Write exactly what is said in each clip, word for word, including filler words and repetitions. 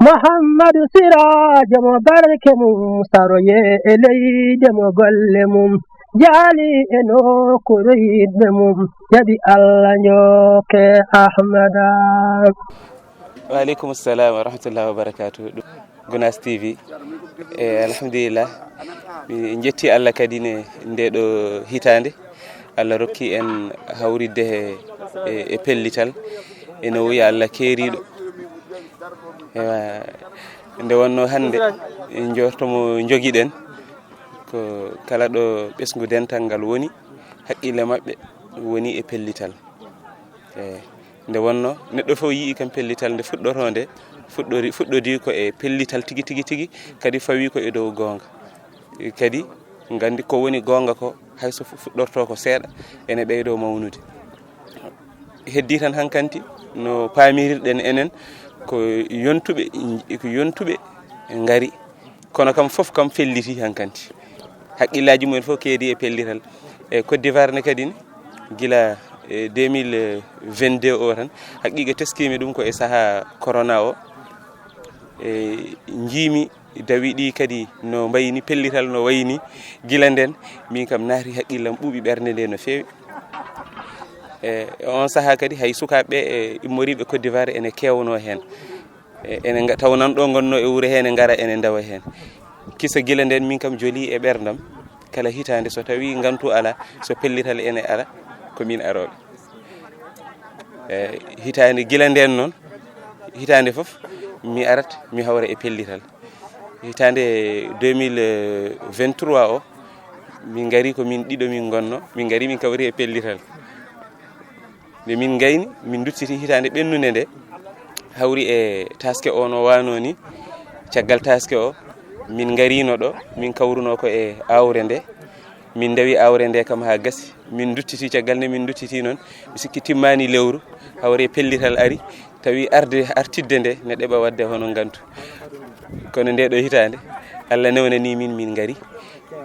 Muhammadu Siraajo mo barke mum saroye e leyde mo golle mum jaali e nokkuure yiɗɓe mum jaɓi Allah njokke Ahmada. Waaleykum salam wa rahmatullahi wa barakatuh. Gunas T V. E alhamdulillah, mi jetti Allah kadi ne nde ɗo hitaande. Allah rokki en hawridde he e, e pellital ene wuya Allah keeriiɗo. Ewa, nde wonno hannde en jorto mo jogiɗen ko kala ɗo ɓesngu dental ngal woni, haqqille maɓɓe woni e pellital. E nde wonno neɗɗo fof yii kam pellital nde fuɗɗotoo nde fuɗɗori fuɗɗodii ko e pellital tigi tigi tigi, kadi fawii ko e dow goonga. E kadi nganndi ko woni goonga ko, hay so fu- fuɗɗortoo ko seeɗa, ene ɓeydoo mawnude. Heddii tan hankanti no paamirirɗen enen ko yontuɓe, ko yontuɓe ngari, kono kam fof kam felliti hankanti. Haqqillaaji mumen fof keedi e pellital. E Côte d'Ivoire ne kadi ne, gila e deux mille vingt-deux o tan, haqiiqa teskiimi ɗum ko e sahaa corona o. E njiimi dawi ɗi kadi no mbayni pellital no wayni gila nden, min kam naati haqqillam ɓuuɓi ɓernde nde no feewi. E e on sahaa kadi hay sukaaɓe ɓe e immoriiɓe Côte d'Ivoire ene keewno heen. E ene nga- taw nan ɗo ngonno e wuro heen e ngara ene ndawa heen. Kisa gila nden min kam joli e ɓerndam, kala hitaande so tawi ngantu ala, so pellital ene ala, ko min arooɓe. E hitaande gila nden noon, hitaande fof mi arat mi hawra e pellital. Hitaande deux mille vingt-trois o, min ngari ko min ɗiɗo min ngonno, min ngari min kawri e pellital. Nde min ngayni, min duttiti hitaande ɓennunde nde, hawri e taske o no waano ni. Caggal taske o, min ngarino ɗo, min kawruno ko e aawre nde. Min ndawi aawre nde kam haa gasi. Min duttiti caggal nde min duttiti noon, mi sikki timmaani lewru, hawri e pellital ari, tawi arde artidde nde ne ɗeɓa waɗde hono ngantu. Kono nde ɗo hitaande, Allah newnani min, min ngari.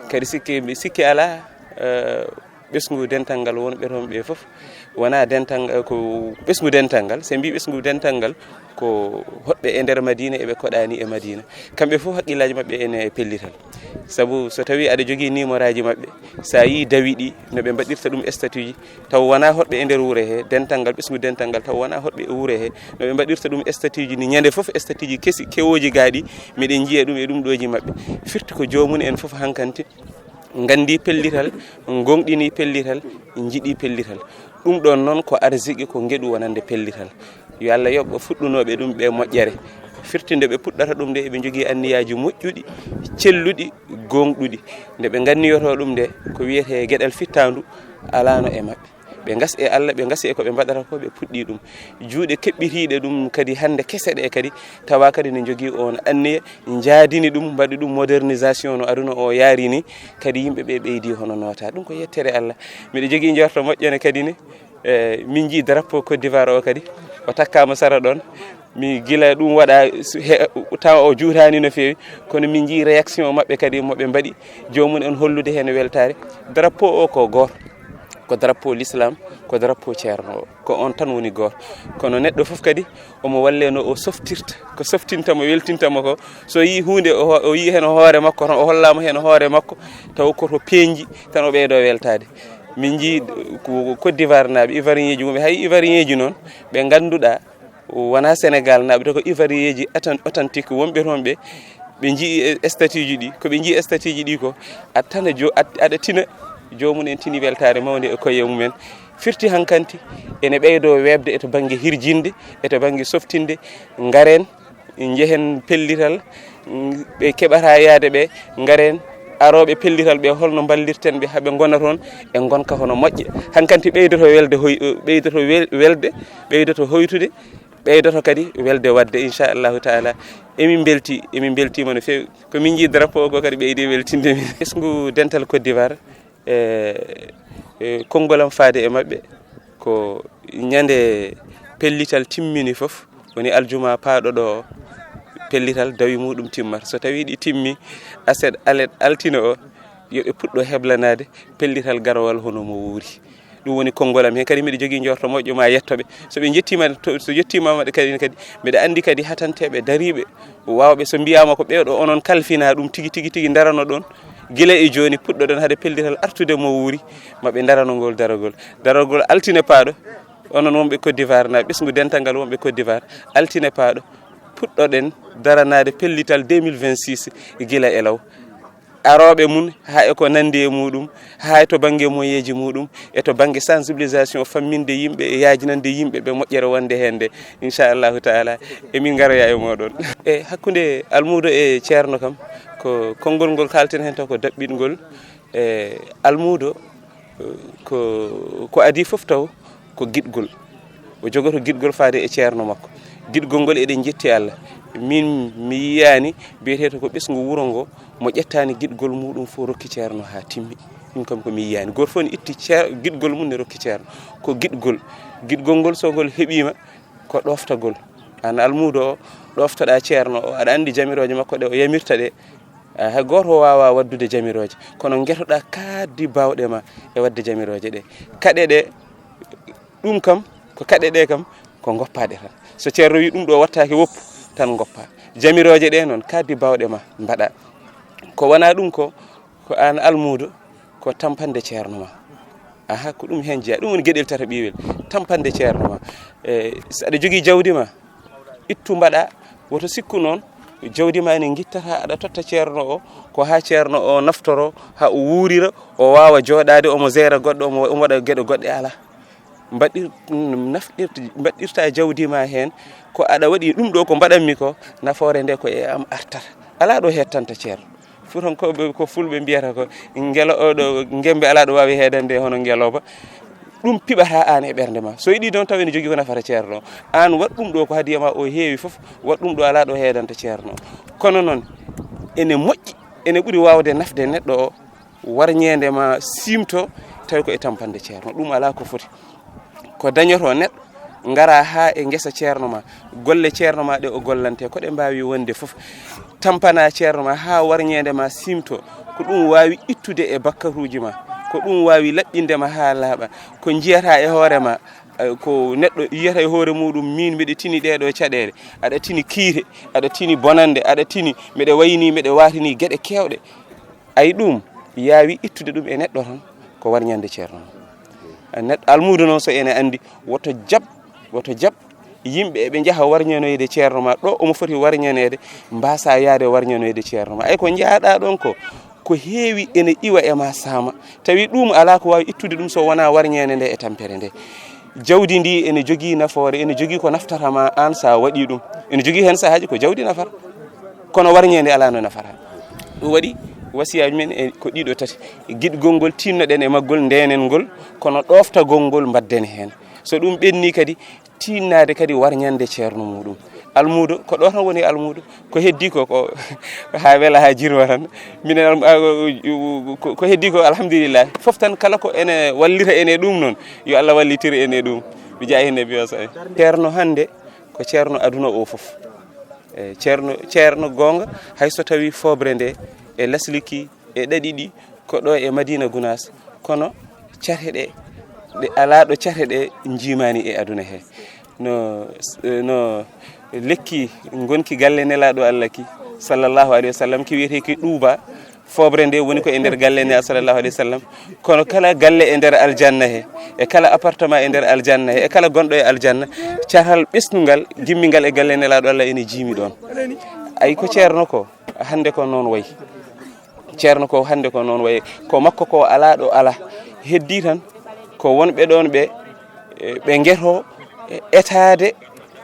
Kadi sikki, sikki alaa, eh, ɓesngu dental ngal wonɓe toon ɓe fof wona dental ngal, ko ɓesngu dental ngal. So en mbi ɓesngu dental ngal, ko hoɗɓe e nder Madina e ɓe koɗaani e Madina, kamɓe fof haqqillaaji maɓɓe ene e pellital. Sabu so tawi aɗa jogii nimoraaji maɓɓe, so a yii dawi ɗi no ɓe mbaɗirta ɗum statut ji, taw wona hoɗɓe e nder wure he, dental ngal, ɓesngu dental ngal, taw wona hoɗɓe e wure he no ɓe mbaɗirta ɗum statut ji ni. Ñande fof statut ji kesi kewooji gaaɗi, miɗen njiya ɗum e ɗum ɗooji maɓɓe. Firti ko joomum en fof hankanti nganndi pellital, ngonɗini pellital, njiɗi pellital. Ɗum ɗon noon ko arsiki, ko ngeɗu wonande pellital. Yo Allah yoɓ fuɗɗunooɓe ɗum ɓe moƴƴere. Firti nde ɓe puɗɗata ɗum nde, eɓe njogii anniyaaji moƴƴuɗi, celluɗi, gooŋɗuɗi. Nde ɓe nganniyoto ɗum nde, ko wiyetee geɗal fittaandu alaano e maɓɓe. Ɓe ngas e Allah, ɓe ngas e ko ɓe mbaɗata ko, ɓe puɗɗii ɗum. Juuɗe keɓɓitiiɗe ɗum kadi hannde kese ɗe kadi, tawa kadi ne njogii oon anniya, njaadini ɗum, mbaɗi ɗum modernisation no aduna o yaari ni, kadi yimɓe ɓe ɓeydi hono noota. Ɗum ko yettere Allah. Miɗo jogii njorto moƴƴo ne kadi ne, e, min njii drapeau Côte d'Ivoire o kadi, o takkaama sara ɗoon. Mi gila ɗum waɗa, su- he- tawa o juutaani no feewi, kono min njii réaction maɓɓe kadi mo ɓe mbaɗi, joomum en hollude heen weltaare. Drapeau o ko gooto, ko drapeau l'islam, ko drapeau ceerno o, ko on tan woni gooto. Kono neɗɗo fof kadi omo walle no o softirta, ko softinta mo, weltinta mo ko. So yii huunde, o ho- o yii heen hoore makko tan, o hollaama heen hoore makko, taw koto peeñji tan o ɓeydo weltaade. Min njii ko Côte d'Ivoire naaɓe, Ivoirien ji, wonɓe hay Ivoirien ji noon, ɓe ngannduɗaa wona Sénégal naaɓe, to ko Ivoirien ji authent- authentique wonɓe toon ɓe, ɓe njii e statut ji ɗi, ko ɓe njii e statut ji ɗi ko, a tana jo- a- aɗa tina, joomum en tini weltaare mawnde e koye mumen. Firti hankanti ene ɓeydo weeɓde e to bannge hirjinde, e to bannge softinde. Ngaren, njehen pellital, mm, ɓe keɓata yaade ɓe, ngaren, arooɓe pellital ɓe, holno mballirten ɓe haa ɓe ngona toon e ngonka hono moƴƴa. Hankanti ɓeydoto welde hoy-, ɓeydoto wel- welde, ɓeydoto hoytude, ɓeydoto kadi welde waɗde, inchallahu taala. Emin mbelti, emin mbeltiima no feewi. Ko min njii drapeau o ko kadi ɓeydi weltinde min. Ɓesngu dental Côte d'Ivoire, e, e, konngol am faade e maɓɓe ko ñande pellital timmini fof, woni aljuma paaɗo ɗo o, pellital dawi muɗum timmata. So tawi ɗi timmi, aset, alet, altine o, yo ɓe puɗɗo heblanaade pellital garawal hono mo wuuri. Ɗum woni konngol am heen. Kadi mbiɗa jogii njorto moƴƴo ma yetto ɓe. So ɓe njettiima, to, so yettiima maɓɓe kadi, kadi mbiɗa anndi kadi hatanteeɓe dariiɓe waawɓe, so mbiyaama ko ɓeeɗo onon kalfina ɗum tigi, tigi, tigi ndarano ɗon, gila e jooni puɗɗoɗon hade pellital artude mo wuuri, ma ɓe ndarano ngol daragol. Daragol altine paaɗo, onon wonɓe Côte d'Ivoire, na ɓesngu dental ngal wonɓe Côte d'Ivoire, altine paaɗo, puɗɗoɗen daranaade pellital deux mille vingt-six gila e law. Arooɓe mum, haa e ko nanndi e muɗum, haa e to bannge moyeeji muɗum, e to bannge sensibilisation, famminde yimɓe e yaajinande yimɓe ɓe moƴƴere wonde heen nde, inchallahu taala, emin ngaroya e mooɗon. E hakkunde almuudo e ceerno kam, ko konngol ngol kaalten heen taw ko daɓɓitgol. E almuudo, eh, ko, ko adii fof taw ko giɗgol. O jogoto giɗgol faade e ceerno makko. Giɗgol ngol eɗen njetti Allah. Min mi yiyaani biyeteeɗo ko ɓesngu wuro ngo mo ƴettaani giɗgol muɗum fof rokki ceerno haa timmi. Ɗum kam ko mi yiyaani. Gooto fof ne itti ceer-, giɗgol mum ne rokki ceerno. Ko giɗgol. Giɗgol ngol so ngol heɓiima ko ɗoftagol. Aan almuudo o, ɗoftoɗaa ceerno o, aɗa anndi jamirooje makko ɗe o yamirta ɗe. Ah, hay gooto waawaa waɗdude jamirooje. Kono ngetoɗaa kaaddi baawɗe ma e waɗde jamirooje ɗe. Kaɗe ɗe, ɗum kam, ko kaɗe ɗe kam, ko ngoppaaɗe tan. So ceerno wi ɗum ɗo wattaake woppu, tan ngoppaa. Jamirooje ɗe noon, kaaddi baawɗe ma mbaɗaa. Ko wonaa ɗum ko, ko aan almuudo, ko tampande ceerno ma. Aha, ko ɗum heen jeyaa. Ɗum woni geɗel tata ɓiiwel, tampande ceerno ma. E, so aɗa jogii jawdi ma, ittu mbaɗaa. Woto sikku noon, jawdi ma ne ngittata, aɗa totta ceerno o, ko haa ceerno o naftoro, haa o wuurira, o waawa jooɗaade, omo jeera goɗɗo, omo, omo waɗa geɗe goɗɗe, alaa. Mbaɗir-, nafɗirta, mbaɗirta jawdi ma heen, ko aɗa waɗi ɗum ɗo ko mbaɗanmi ko, nafoore nde ko e am artata. Alaa ɗo hettanta ceerno. Fuutankooɓe ko fulɓe mbiyata ko ngelo-, o ɗo ngembe alaa ɗo waawi heedande hono ngelooba. Ɗum piɓata aan e ɓernde ma. So yiɗi ɗon taw ene jogii ko nafata ceerno. Aan waɗ ɗum ɗo ko hadiya ma o heewi fof, waɗ ɗum ɗo alaa ɗo heedanta ceerno. Kono noon, ene moƴƴi, ene ɓuri waawde nafde neɗɗo o, warñeende ma siimto, tawi ko e tampande ceerno. Ɗum alaa ko foti. Ko dañoto neɗɗo, ngara haa e ngesa ceerno ma, golle ceerno ma ɗe o gollante, ko ɗe mbaawi wonde fof. Tampana ceerno ma haa warñeende ma siimto, ko ɗum waawi ittude e bakkaruuji ma, ko ɗum waawi laɓɓinde ma haa laaɓa. Ko njiyata e hoore ma, eh, ko neɗɗo yiyata e hoore muɗum, min mbiɗa tini ɗee ɗo caɗeele, aɗa tini kiite, aɗa tini bonannde, aɗa tini mbeɗa wayni, mbeɗa waatini geɗe keewɗe. Ay ɗum, yaawi ittude ɗum e neɗɗo tan, ko warñande ceerno mum. Neɗɗo almuudo noon, so ene anndi, woto jaɓ, woto jaɓ yimɓe eɓe njaha warñanoyde ceerno ma, ɗo omo foti warñaneede, mbasa yaade warñanoyde ceerno ma. Ay ko njaaɗa ɗon ko, ko heewi ene iwa e ma saama. Tawi ɗum alaa ko waawi ittude ɗum so wonaa warñeende nde e tampere nde. Jawdi ndi ene jogii nafoore, ene jogii ko naftata ma aan so a waɗi ɗum. Ene jogii heen sahaaji ko jawdi nafata. Kono warñeende alaa no nafata. Ɗum waɗi wasiyaaji men e ko ɗiɗo tati. Giɗgol ngol tinnoɗen e maggol, ndenen ngol, kono ɗoftagol ngol mbadden heen. So ɗum ɓenni kadi, tinnaade kadi warñande ceerno muɗum. Almuudo, ko ɗo tan woni almuudo. Ko heddi ko, ko haa wela, haa jirwa tan. Minen alm-, a, ko, ko heddi ko, alhamdulillah. Fof tan kala ko ene wallita en e ɗum noon, yo Allah wallitir en e ɗum. Mi jaahi ne biyo sa. Ceerno hannde ko ceerno aduna o fof. E ceerno, ceerno goonga, hay so tawi foobre nde e lasliki e ɗaɗi ɗi ko ɗo e Madina Gunaas, kono cate ɗe, ɗe alaa ɗo cate ɗe njiimaani e aduna he. No, no lekki ngonki galle Nelaaɗo Allah ki, sallallahu alayhi wa sallam, ki wiyetee ki ɗuuba, foobre nde woni ko e nder galle ne, sallallahu alayhi wa sallam. Kono kala galle e nder aljanna he, e kala appartement e nder aljanna he, e kala gonɗo e aljanna, catal ɓesnungal, gimmingal e galle Nelaaɗo Allah ene jiimi ɗon. Ay ko ceerno ko, hannde ko noon wayi. Ceerno ko hannde ko noon wayi. Ko makko ko alaa ɗo alaa. Heddii tan ko wonɓe ɗoon ɓe, e, ɓe ngeto, e, etaade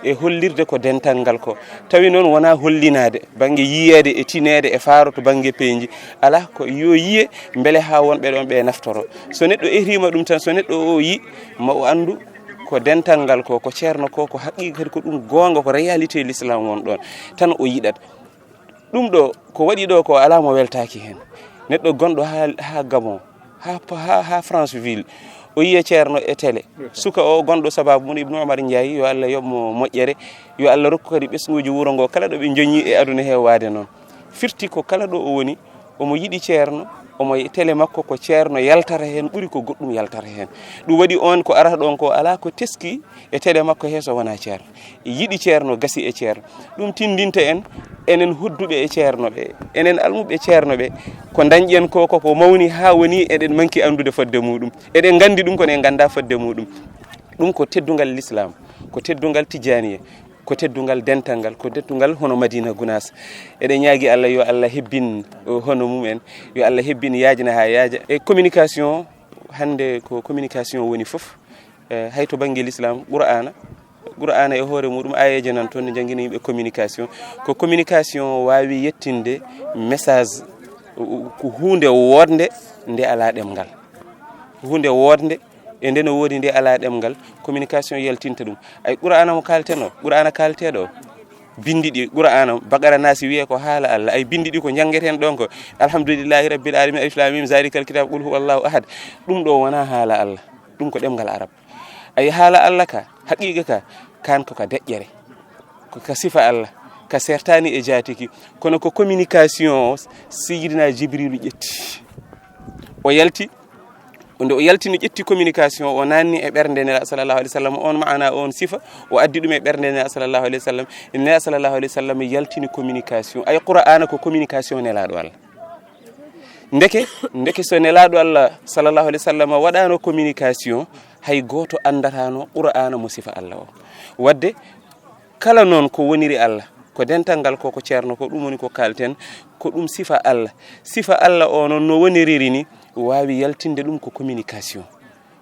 e hollirde ko dental ngal ko. Tawi noon wonaa hollinaade, bannge yiyeede e tineede e faaro to bannge peeji. Alaa, ko yo yiye mbele haa wonɓe ɗoon ɓe naftoro. So neɗɗo etiima ɗum tan, so neɗɗo o yi, ma o anndu ko dental ngal ko, ko ceerno ko, ko haqiiqa kadi ko ɗum goonga, ko réalité l'islam won ɗoon. Tan o yiɗat. Ɗum ɗo, ko waɗi ɗo ko alaa mo weltaaki heen. Neɗɗo gonɗo haa, haa Gabon, haa, haa, haa France ville, o yiya ceerno e télé. Suka o gonɗo sababu mum, Ibnu Omar Ndiaye, yo Allah yoɓ mo moƴƴere, yo Allah rokku kadi ɓesnguuji wuro ngo, kala ɗo ɓe njoñi e aduna he waade noon. Firti ko kala ɗo o woni, Omo yiɗi ceerno, omo e tele makko ko ceerno yaltata heen ɓuri ko goɗɗum yaltata heen. Ɗum waɗi on ko arata ɗon ko alaa ko teski e tele makko he so wonaa ceerno. Yiɗi ceerno gasi e ceerno. Ɗum tindinta en, enen hodduɓe e ceerno ɓe, enen almuɓe ceerno ɓe, ko dañƴen ko, koko mawni haa woni eɗen manki anndude fodde muɗum. Eɗen nganndi ɗum, kono en nganndaa fodde muɗum. Ɗum ko teddungal Lislaam, ko teddungal Tijjaaniya, ko teddungal dental ngal, ko teddungal hono Madina Gunaas. Eɗen ñaagi Allah, yo Allah hebbin, eh, hono mum en, yo Allah hebbin yaajna haa yaaja. E communication, hannde ko communication woni fof. Eh, hay to bannge Lislaam, Qur'aana, Qur'aana e hoore muɗum, aayeeje nan toon ne njanngina yimɓe communication. Ko communication waawi yettinde message, ko huunde woodnde nde alaa ɗemngal. Ko huunde woodnde, e nde no woodi nde alaa ɗemngal, communication yaltinta ɗum. Ay Qur'aana mo kaalten o, Qur'aana kaalteeɗo o, binndi ɗi, Qur'aana, Baqara, Naasi, wiyee ko haala Allah. Ay binndi ɗi ko njanngeteeɗo ɗon ko, Alhamdulillahi Rabbil Alamin, Alif Lam Mim, Zalikal Kitab, Qul Huwallahu Ahad. Ɗum ɗo wonaa haala Allah. Ɗum ko ɗemngal Arab. Ay haala Allah ka, haqiiqa ka, kaan ko ka deƴƴere. Ko ka sifa Allah, ka sertaani e jaatigi. Kono ko communication o Seydina Jibrilu ƴetti. O yalti, nde o yaltini ƴetti communication, o naanni e ɓernde Nela sallallahu alaihi wasallam, on maana, on sifa, o addi ɗum e ɓernde Nela sallallahu alaihi wasallam. Nela sallallahu alaihi wasallam yaltini communication. Ay Qur'aana ko communication Nelaaɗo Allah. Ndeke, ndeke so Nelaaɗo Allah sallallahu alaihi wasallam waɗaano communication, hay gooto anndataano Qur'aana mo sifa Allah o. Wadde kala noon ko woniri Allah, ko dental ngal ko, ko ceerno, ko ɗum woni ko kaalten, ko ɗum sifa Allah. Sifa Allah o noon no woniriri ni, waawi yaltinde ɗum ko communication.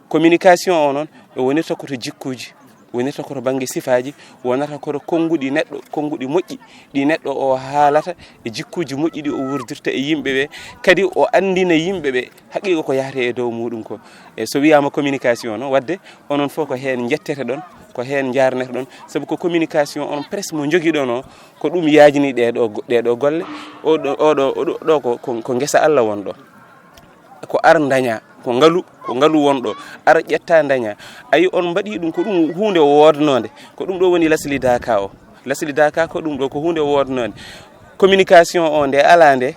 Communication o noon, o wonirta ko to jikkuuji, wonirta ko to bannge sifaaji, wonata ko to konnguɗi neɗɗo, konnguɗi moƴƴi, ɗi neɗɗo o haalata, e jikkuuji moƴƴi ɗi o wurdirta e yimɓe ɓe, kadi o anndina yimɓe ɓe haqiiqa ko yahata e dow muɗum ko. E so wiyaama communication noon, wadde onon fof ko heen njettete ɗon, ko heen njaarnete ɗon, sabu ko communication on presse mo njogiɗon o, ko ɗum yaajini ɗee ɗo, ɗee ɗo golle. Oɗo, oɗo, oɗo, ɗo ko, ko, ko ngesa Allah won ɗo. Ko ar daña, ko ngalu, ko ngalu won ɗo. Ar ƴetta daña. Ayi, on mbaɗi ɗum, ko ɗum huunde woodnoonde. Ko ɗum ɗo woni lasli daaka o. Lasli daaka ko ɗum ɗo, ko huunde woodnoonde. Communication o nde alaa nde,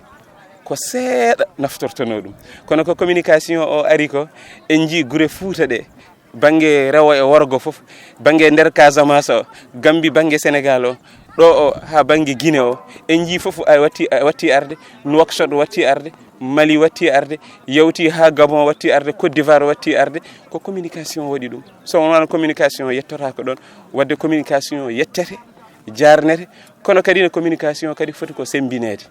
ko seeɗa naftortono ɗum. Kono ko communication o ari ko, en njii gure Fuuta ɗe, bannge rewo e worgo fof, bannge nder Casamance o, Gambi bannge Sénégal o, ɗo o haa bannge Guinée o, en njii fof a watti, a watti arde, Nouakchott watti arde, Mali watti arde, yawti haa Gabon watti arde, Côte d'Ivoire watti arde, ko communication waɗi ɗum. So wonano communication yettotaako ɗon, wadde communication yettete, jaarnete, kono kadi no communication kadi foti ko sembineede.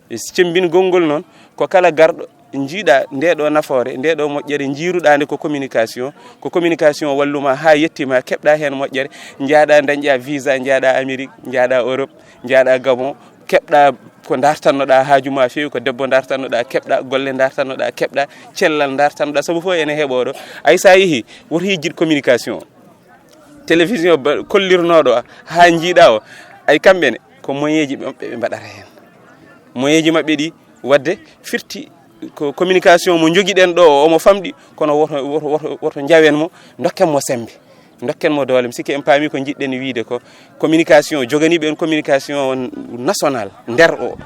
E cembingol ngol noon, ko kala garɗo njiiɗa nde ɗo nafoore, nde ɗo moƴƴere, njiiruɗa nde ko communication, ko communication walluma haa yettima, keɓɗa heen moƴƴere, njaaɗa dañƴa visa, njaaɗa Amérique, njaaɗa Europe, njaaɗa Gabon, keɓɗa ko dartannoɗa haaju ma feewi, ko debbo dartannoɗa, keɓɗa golle dartannoɗa, keɓɗa cellal dartannoɗa, sabu fof ene heɓo ɗo. Ay sa yeehi, woto yejjit communication. Télévision ba-, kollirnoɗo haa njiiɗa o, ay kamɓe ne, ko moyeji ɓe, ɓe mbaɗata heen. Moyeji maɓɓe ɗi, wadde firti ko communication mo njogiɗen ɗo o, omo famɗi, kono woto, woto, woto, woto njawen mo, dokken mo sembe, dokken mo doole. Mi sikki en paami ko njiɗɗen wiide ko, communication, joganiiɓe en communication national nder o,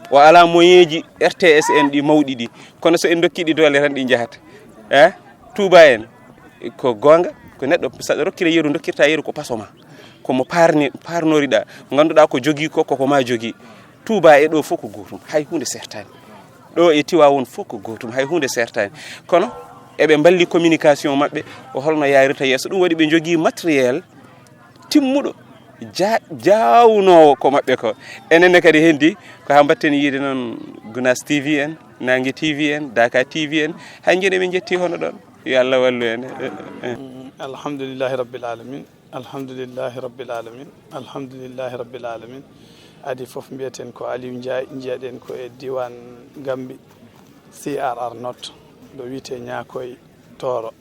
o alaa moyeji R T S en ɗi mawɗi ɗi, kono so en dokki ɗi doole tan ɗi njahata. Eh? Touba en, ko goonga, ko neɗɗo, saɗa rokkira yeru, dokkirta yeru ko paso ma. Ko mo parni-, parnoriɗa, mo ngannduɗa ko jogii ko, koko ma jogii. Touba e ɗo fof ko gootum, hay huunde sertaani. Ɗo e Tiwaawoon fof ko gootum, hay huunde sertaani. Kono eɓe mballi communication maɓɓe, o holno yaarirta yeeso. Ɗum waɗi ɓe njogii matériel timmuɗo, ja-, jaawnoowo ko maɓɓe ko. Enen ne kadi hendi ko haa mbatten yiide noon Gunaas T V en, Naange T V en, Daaka T V en, hay njeɗe min njetti hono ɗon. Yo Allah wallu en. Eh, eh. Mm, alhamdulillahi rabbil alamin. Alhamdulillahi rabbil alamin. Alhamdulillahi rabbil alamin. Adi fof mbiyeten ko Aliou Ndiaye, njiyaɗen ko e diwan Gambi, C R R Not, ɗo wiyete Ñaakoy Tooro.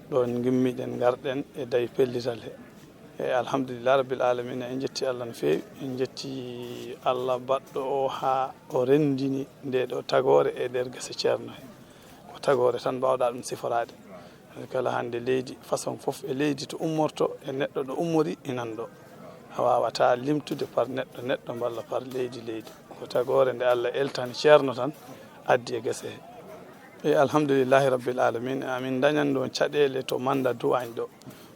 Ɗon ngimmiɗen, ngarɗen e dawi pellital he. E alhamdulillahi rabbil alamin, en njetti Allah no feewi. En njetti Allah baɗɗo o haa o renndini nde ɗo tagoore e nder gese ceerno he. Ko tagoore tan mbaawɗa ɗum siforaade. Kala hannde leydi, façon fof e leydi to ummorto, e neɗɗo ɗo ummori, inan ɗo. A waawataa limtude par neɗɗo, neɗɗo mballa par leydi, leydi. Tagoore nde Allah eltani ceerno tan addi e gese he. E alhamdulillahi rabbil alamin, amin dañan ɗon caɗeele to Manda Duwañ ɗo.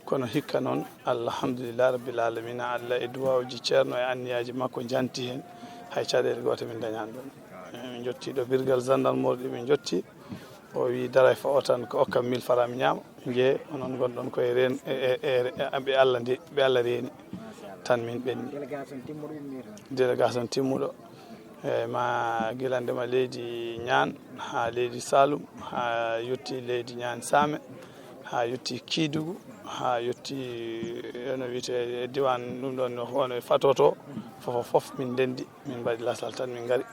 Kono hikka noon, alhamdulillahi rabbil alamin, Allah e duwawuji ceerno e anniyaaji makko janti heen, hay caɗeele goote min dañaani ɗon. E min jotti ɗo birgal zandarmorɗi, min jotti. O wi daray fa o tan ko okkam mille fara mi ñaama. Nje onon ngonɗon koye reen, e, e, e, e, ɓe Allah ndi, ɓe Allah reeni tan min ɓenni. Délégation timmuɗo ummi toon. Délégation timmuɗo. E ma gila ndema leydi Ñaan haa leydi Saalum, haa yotti leydi Ñaan Saame, haa yotti Kiidugu, haa yotti eno wiyetee e diwan ɗum ɗon no hono e Fatoto, fof fof min ndenndi, min mbaɗi lasal tan min ngari,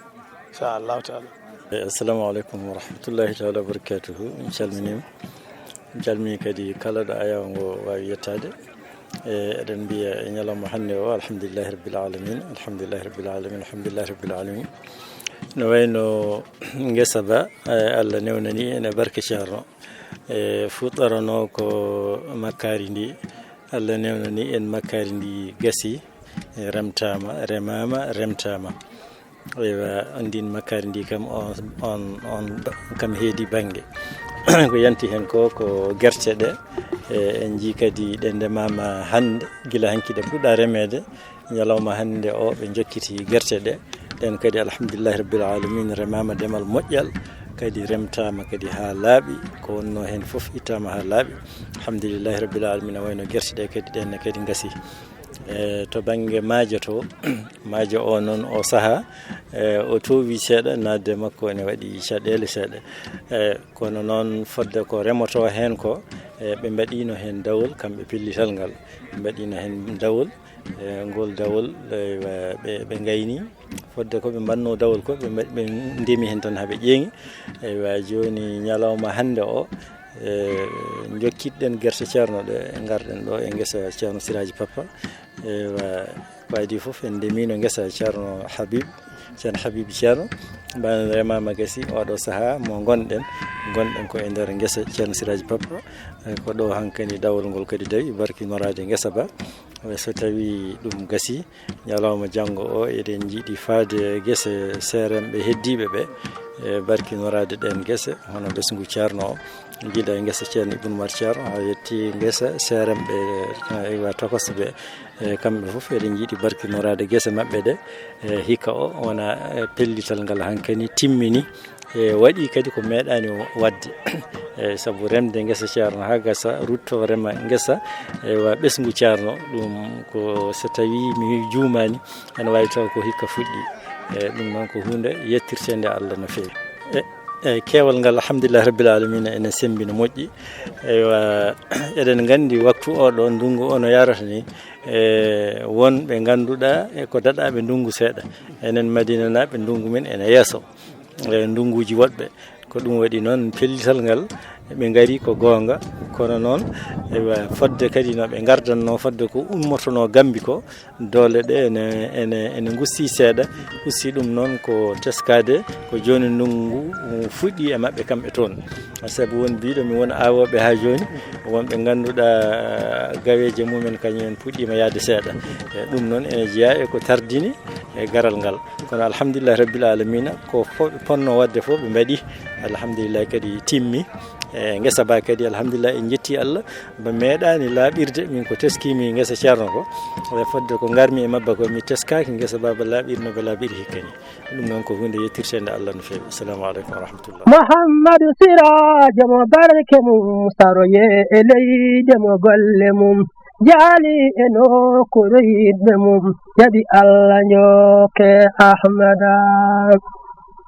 inchallahu taala. E, assalamu aleykum wa rahmatullahi taala wa barakatuhu. Min calminiima. Min calmini kadi kala ɗo ayaw ngo waawi yettaade. E, eɗen mbiya e ñalawma hannde o, alhamdulillahi rabbil alamin, alhamdulillahi rabbil alamin, alhamdulillahi rabbil alamin. No wayno ngesa ba, e, Allah newnani en e barke ceerno. E, fuɗɗorano ko makkaari ndi, Allah newnani en makkaari ndi gasi, e, remtaama, remaama, remtaama. Eywa, on ndin makkaari ndi kam, on, on, on ba-, kam heedi bannge. Ko yanti heen ko, ko gerte ɗe. E, en njii kadi ɗe ndemaama hannde, gila hanki ɗe puɗɗa remeede. Ñalawma hannde o, ɓe njokkiti gerte ɗe. Ɗen kadi, alhamdulillahi rabbil alamin, remaama demal moƴƴal. Kadi remtaama kadi haa laaɓi. Ko wonnoo heen fof ittaama haa laaɓi. Alhamdulillahi rabbil alamin, a wayno gerte ɗe kadi, ɗen ne kadi ngasi. E, to bannge maaje to, maaje o noon, o sahaa, e, o toowi seeɗa, naatde makko ene waɗi caɗeele seeɗa. E, kono noon, fodde ko remotoo heen ko, e, ɓe mbaɗiino heen dawol, kamɓe pellital ngal. Ɓe mbaɗiino heen dawol, e, ngol dawol, e, ɓe, ɓe ngayni. Fodde ko ɓe mbaɗno dawol ko, ɓe mbaɗ-, ɓe ndemi heen tan haa ɓe ƴeeŋi. Eywa, jooni ñalawma hannde o, e, njokkiɗen gerte ceerno ɗe, ngarɗen ɗo e ngesa ceerno Siraaji Pappa. Eywa, ko adii fof en ndemiino ngesa ceerno Habib, ceerno Habib Ceerno. Mbaɗen remaama gasi oɗo sahaa mo ngonɗen, ngonɗen ko e nder ngesa ceerno Siraaji Pappa. E, ko ɗo hankani dawol ngol kadi dawi, barkinoraade ngesa ba. E, so tawii ɗum gasi, ñalawma janngo o, eɗen njiɗi faade gese seeremɓe heddiiɓe ɓe, e, barkinoraade ɗeen gese, hono ɓesngu ceerno o, gila e ngesa ceerno Ibnu Umar Ceerno, haa yetti ngesa seeremɓe, e, eywa, tokosɓe, e, kamɓe fof eɗen njiɗi barkinoraade gese maɓɓe ɗe, e, hikka o wona, e, pellital ngal hankani timmini. E, waɗi kadi ko meeɗaani waɗde. E, sabu remde ngesa ceerno haa gasa, rutto rema ngesa, e, wa ɓesngu ceerno, ɗum ko so tawii mi juumaani, ene waawi taw ko hikka fuɗɗi. E, ɗum noon ko huunde yettirteende Allah no feewi. E, e, keewal ngal, alhamdulillahi rabbil alamina, ene semmbi no moƴƴi. Eywa, eɗen nganndi waktu o ɗo, ndunngu o no yarata ni, e, won ɓe ngannduɗaa e ko daɗaaɓe ndunngu seeɗa. Enen Madinanaaɓe, ndunngu men ene yeeso. E, ndunnguuji woɗɓe. Ko ɗum waɗi noon pellital ngal, ɓe ngari ko goonga, kono noon, ewa, fodde kadi no ɓe ngardanno, fodde ko ummotono Gambi ko, doole ɗe ene, ene, ene ngusti seeɗa, usti ɗum noon ko teskaade, ko jooni ndunngu fuɗɗi e maɓɓe kamɓe toon. Sabu won biiɗo mi won awooɓe haa jooni, wonɓe ngannduɗaa gaweeje mumen kañum en puɗɗiima yahde seeɗa. E, ɗum noon ene jeyaa e ko tardini e garal ngal. Kono alhamdulillahi rabbil alamina, ko fo-, ɓe ponno waɗde fof ɓe mbaɗi. Alhamdulillahi kadi timmi. E, ngesa ba kadi alhamdulillahi en njetti Allah, ba meeɗaani laaɓirde, min ko teskimi ngesa ceerno ko. E, fodde ko ngarmi e mabba ko mi teskaaki ngesa ba, ba laaɓirno ba laaɓiri hikka ni. Ɗum noon ko huunde yettirteende Allah no feewi. Assalamu aleykum wa rahmatullah. Muhammadu Siraajo mo barke mum saroye e leyde mo golle mum. Jaali e nokkuure yiɗɓe mum, jaɓi Allah njooke Ahmada.